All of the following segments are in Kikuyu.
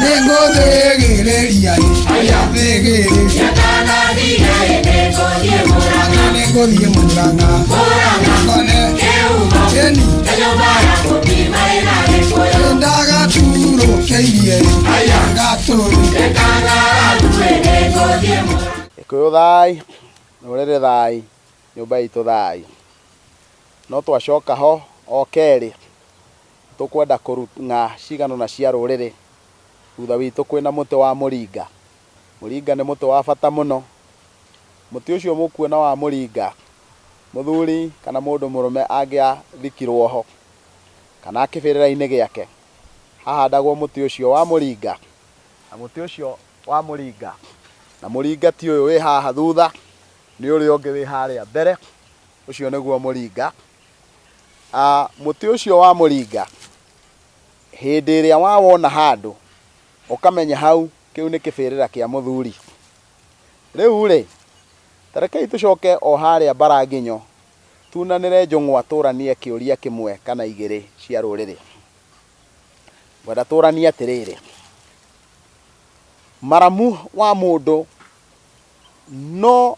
Nĩngũthĩgĩrĩria thĩgĩrĩria nĩngũthiĩ Murang'a ngone ĩni ndagaturũkĩirie gatũrũ. Gĩkũyũ thai, rũrĩrĩ thai, nyũmba itũ thai. No twacoka ho o kerĩ, tũkwenda kũrung'a cigana ũna cia rũrĩrĩ. Thutha witũ kwĩna mũtĩ wa mũringa. Mũringa nĩ mũtĩ wa bata mũno. Mũtĩ ũcio mũkuona wa mũringa, mũthuri kana mũndũ mũrũme angĩathikirwo ho, kana kĩbĩrĩra-inĩ gĩake, hahandagwo mũtĩ ũcio wa mũringa. Na mũtĩ ũcio wa mũringa, na mũringa ti ũyũ wĩ haha thutha, nĩ ũrĩa ũngĩ wĩ harĩa mbere, ũcio nĩguo mũringa. Mũtĩ ũcio wa mũringa, hĩndĩ ĩrĩa wawona handũ, ũkamenya hau kĩu nĩ kĩbĩrĩra kĩa mũthuri. Rĩu rĩ, ta rekei tũcoke o harĩa Mbaranginyo, tunanĩre njũng'wa tũranie kĩũria kĩmwe kana igĩrĩ cia rũrĩrĩ. Ngwenda tũranie atĩrĩrĩ, maramu wa mũndũ no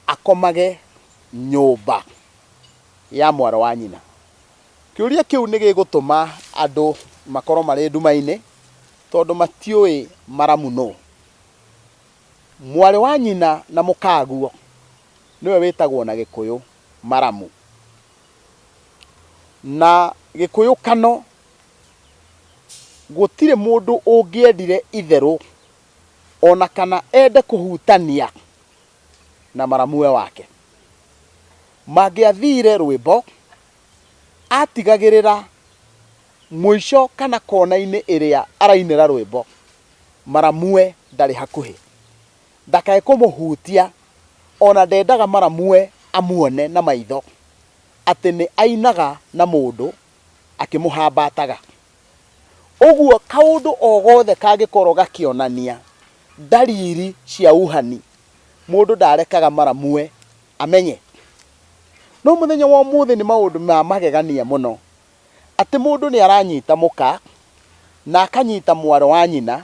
akomage nyũmba ya mwarĩ wa nyina? Kĩũria kĩu nĩ gĩgũtũma andũ makorwo marĩ nduma-inĩ tondũ matiũĩ maramu nũ. Mwarĩ wa nyina na mũkaguo nĩwe wĩtagwo na Gĩkũyũ maramu. Na Gĩkũyũ kano gũtirĩ mũndũ ũngĩendire itherũ ona kana ende kũhutania na maramuwe wake. Mangĩathire rwĩmbo, atigagĩrĩra mũico kana kona-inĩ ĩrĩa arainĩra rwĩmbo, maramuwe ndarĩ hakuhĩ. Ndakae kũmũhutia, ona ndendaga maramuwe amuone na maitho atĩ nĩ ainaga na mũndũ akĩmũhambataga. Ũguo kaũndũ o gothe kangĩkorwo gakĩonania ndariri cia uhani, mũndũ ndarekaga maramuwe amenye. No mũthenya wa ũmũthĩ nĩ maũndũ ma magegania mũno, atĩ mũndũ nĩ aranyita mũka na akanyita mwarĩ wa nyina,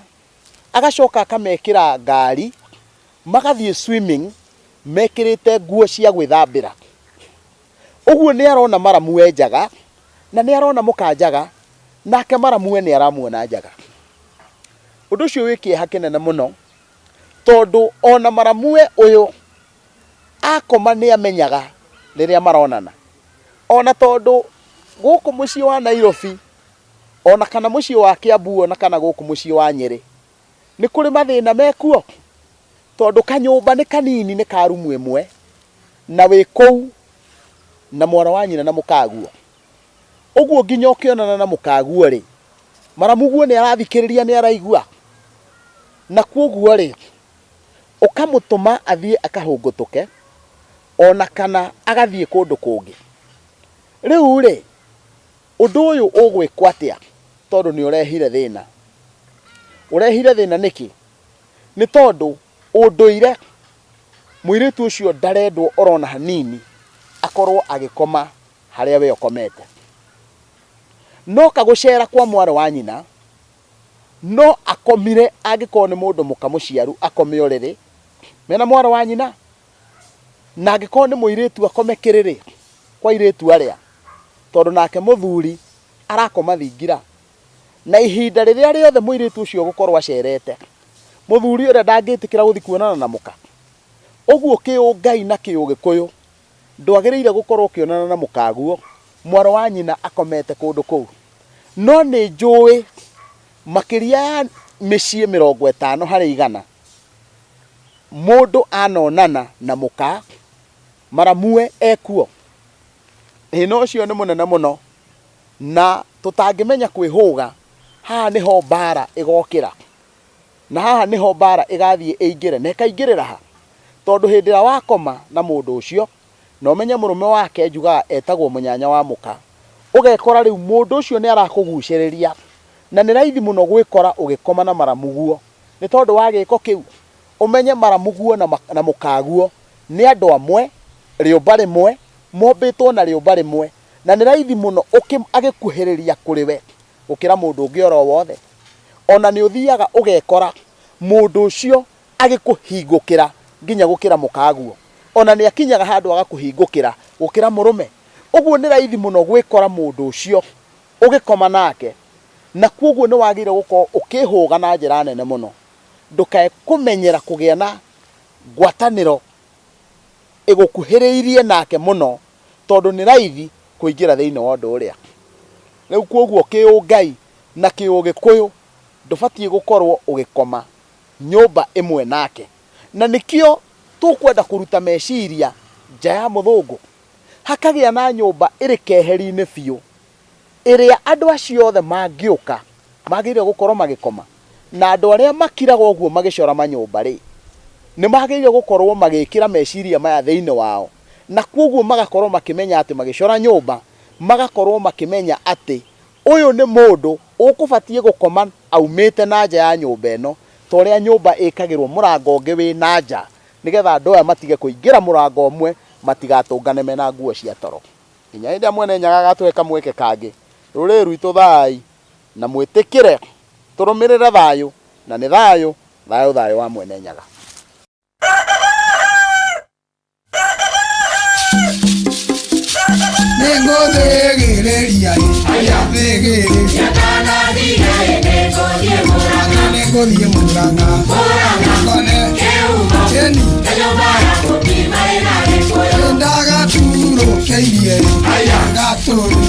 agacoka akamekĩra ngari, magathiĩ swimming mekĩrĩte nguo cia gwĩthambĩra. Ũguo nĩ arona maramuwe njaga, na nĩ arona mũka njaga, nake maramuwe nĩ aramuona njaga. Ũndũ ũcio wĩ kĩeha kĩnene mũno, tondũ ona maramuwe ũyũ akoma nĩ amenyaga rĩrĩa maronana. Ona tondũ gũkũ mũciĩ wa Nairobi, ona kana mũciĩ wa Kiambu, ona kana gũkũ mũciĩ wa Nyĩrĩ, nĩ kũrĩ mathĩna mekuo, tondũ kanyũmba nĩ kanini, nĩ ka rumu ĩmwe, na wĩ kũu na mwarĩ wa nyina na mũkaguo. Ũguo nginya ũkĩonana na mũkaguo rĩ, maramuguo nĩ arathikĩrĩria, nĩ araigua. Na kwoguo rĩ, ũkamũtũma athiĩ akahũngũtũke, ona kana agathiĩ kũndũ kũngĩ. Rĩu rĩ, ũndũ ũyũ ũgwĩkwo atĩa tondũ nĩ ũrehire thĩna? Ũrehire thĩna nĩkĩ? Nĩ tondũ ũndũire mũirĩtu ũcio ndarendwo orona hanini akorwo agĩkoma harĩa we ũkomete. No kagũcera kwa mwarĩ wa nyina, no akomire angĩkorwo nĩ mũndũ mũka mũciaru akome ũrĩrĩ mena mwarĩ wa nyina, na angĩkorwo nĩ mũirĩtu akome kĩrĩrĩ kwa airĩtu arĩa, tondũ nake mũthuri arakoma thingira. Na ihinda rĩrĩa rĩothe mũirĩtu ũcio ũgũkorwo acerete, mũthuri ũrĩa ndangĩtĩkĩra gũthiĩ kuonana na mũka. Ũguo kĩũngai na kĩũgĩkũyũ ndwagĩrĩire gũkorwo ũkĩonana na mũkaguo mwarĩ wa nyina akomete kũndũ kũu. No nĩ njũĩ makĩria ya mĩciĩ 50%, mũndũ anonana na mũka maramue ekuo. Thĩna ũcio nĩ mũnene mũno, na tũtangĩmenya kwĩhũga, haha nĩho mbara ĩgokĩra. Na haha nĩho mbara ĩgathiĩ ĩingĩre, na ĩkaingĩrĩra ha? Tondũ hĩndĩ ĩrĩa wakoma na mũndũ ũcio, na ũmenye mũrũme wake njugaga etagwo mũnyanya wa mũka, ũgekora rĩu mũndũ ũcio nĩ arakũgucĩrĩria, na nĩ raithi mũno gwĩkora ũgĩkoma na maramuguo, nĩ tondũ wa gĩko kĩu. Ũmenye maramuguo na mũkaguo nĩ andũ amwe, rĩũmba rĩmwe, mombĩtwo na rĩũmba rĩmwe, na nĩ raithi mũno agĩkuhĩrĩria kũrĩ we, Gũkĩra mũndũ ũngĩ oro wothe. Ona nĩ ũthiaga ũgekora mũndũ ũcio agĩkũhingũkĩra nginya gũkĩra mũkaguo. Ona nĩ akinyaga handũ agakũhingũkĩra gũkĩra mũrũme. Ũguo nĩ raithi mũno gwĩkora mũndũ ũcio ũgĩkoma nake, na kwoguo nĩ wagĩrĩire gũkorwo ũkĩhũga na njĩra nene mũno. Ndũkae kũmenyera kũgĩa na ngwatanĩro ĩgũkuhĩrĩirie nake mũno, tondũ nĩ raithi kũingĩra thĩinĩ wa ũndũ ũrĩa. Rĩu kwoguo kĩũngai na kĩũgĩkũyũ ndũbatiĩ gũkorwo ũgĩkoma nyũmba ĩmwe nake. Na nĩkĩo tũkwenda kũruta meciria nja ya mũthũngũ. Hakagĩa na nyũmba ĩrĩ keheri-inĩ biũ, ĩrĩa andũ acio othe mangĩũka magĩrĩire gũkorwo magĩkoma. Na andũ arĩa makiraga ũguo magĩcora manyũmba rĩ, nĩ magĩrĩire gũkorwo magĩkĩra meciria maya thĩinĩ wao. Na kwoguo magakorwo makĩmenya atĩ magĩcora nyũmba, magakorwo makĩmenya atĩ ũyũ nĩ mũndũ ũkũbatiĩ gũkoma aumĩte na nja ya nyũmba ĩno, ta ũrĩa nyũmba ĩkagĩrwo mũrango ũngĩ wĩ na nja, nĩgetha andũ aya matige kũingĩra mũrango ũmwe, matigatũngane mena nguo cia toro. Nginya hĩndĩ ĩrĩa Mwene Nyaga agatũhe kamweke kangĩ, rũrĩrĩ rwitũ thai na mwĩtĩkĩre tũrũmĩrĩre thayũ, na nĩ thayũ, thayũ thayũ wa Mwene Nyaga. Nĩngũthĩgĩrĩria thĩgĩrĩ nĩngũthiĩ Murang'a ngone ĩni ndagaturũkĩirie gatũrũ.